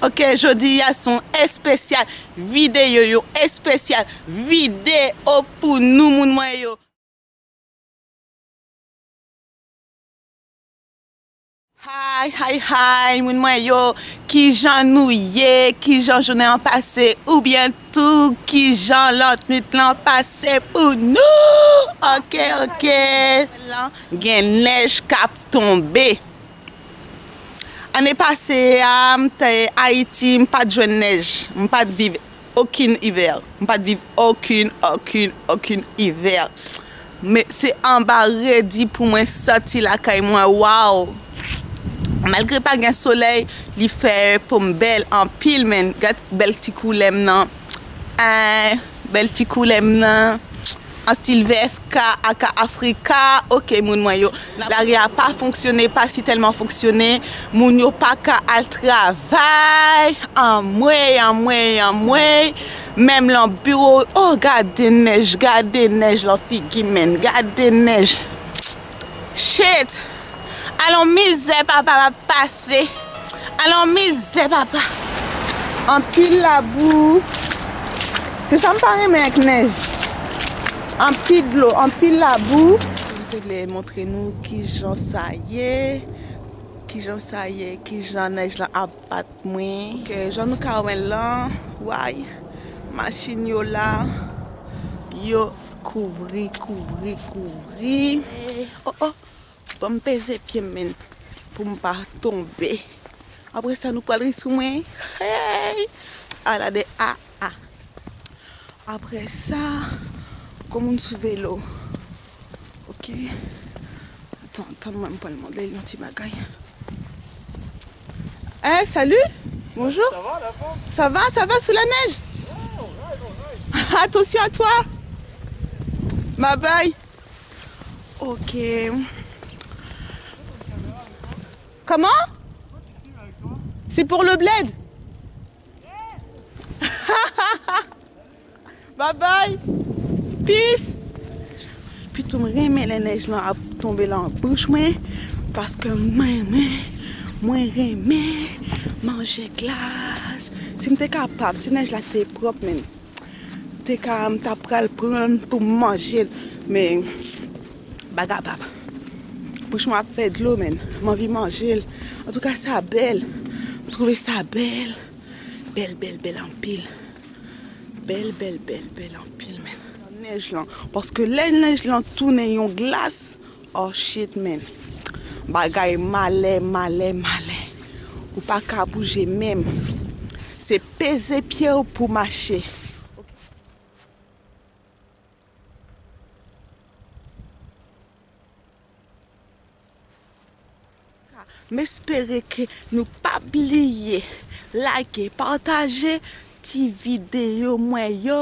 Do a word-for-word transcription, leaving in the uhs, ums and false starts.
Ok, jodi a se yon espesyal videyo, yon espesyal videyo pou nou, moun mwen yo. Hi, hi, hi, moun mwen yo, kijan nou ye, kijan jounen an pase, oubyen tou, kijan lannwit lan pase pou nou? Ok, ok. Gen nèj k ap tonbe. Ane pase a, m te Ayiti, m pa t jwenn nèj, m pa t viv okenn ivè. M pa t viv okenn, okenn, okenn ivè. Men se anba redi pou mwen sòti lakay mwen, waw! Malgre pa gen solèy, li fè po m bèl anpil, men gad bèl ti koulè m nan. Ay, bèl ti koulè m nan. An stil V F K, aka Afrika. Ok, moun mwen yo. Lari a pa fonksyone, pa si tèlman fonksyone. Moun yo pa ka al travay. Anmwey, anmwey, anmwey. Menm lan biwo. Oh, gade nèj, gade nèj lan figi, menn. Gade nèj. Shit! Alon mizè, papa, m ap pase. Alon mizè, papa. Anpil labou. Se sa m pa renmen ak nèj. Anpil dlo, anpil labou. M te vle montre nou kijan sa ye. Kijan sa ye, kijan nèj lan ap bat mwen. Ok, jan nou ka wè l lan, way, machin yo la, yo kouvri, kouvri, kouvri. Oh, oh, ban m peze pye m, menn, pou m pa tonbe. Apre sa, nou pral ri sou mwen. Hey! Ala de a, a. Apre sa, gon moun sou velo. Ok. Tann, tann mwen, m pral montre l yon ti bagay. Eh, salut! Bonjour! Ça va, la forme? Ça va, ça va sous la neige? Ouais, alright, alright. Attention à toi! Bye bye! Ok. Comment? C'est pour le bled? Bye bye. Peace. Pito m renmen lè nèj lan ap tonbe lan bouch mwen, paske mwen renmen, mwen renmen manje glas. Si m te kapab, si nèj la te pwòp, menn, te ka, m ta pral pran l pou m manje l, men m pa kapab. Bouch mwen ap fè dlo, menn. M anvi manje l. Antouka, sa bèl. M twouve sa bèl. Bèl, bèl, bèl anpil. Bèl, bèl, bèl, bèl anpil, menn. Nèj lan. Paske lè nèj lan tounen yon glas, oh shit, menn. Bagay malè, malè, malè. Ou pa ka bouje menm. Se peze pye w pou mache. M espere ke nou pa bliye like, pataje ti videyo mwen yo.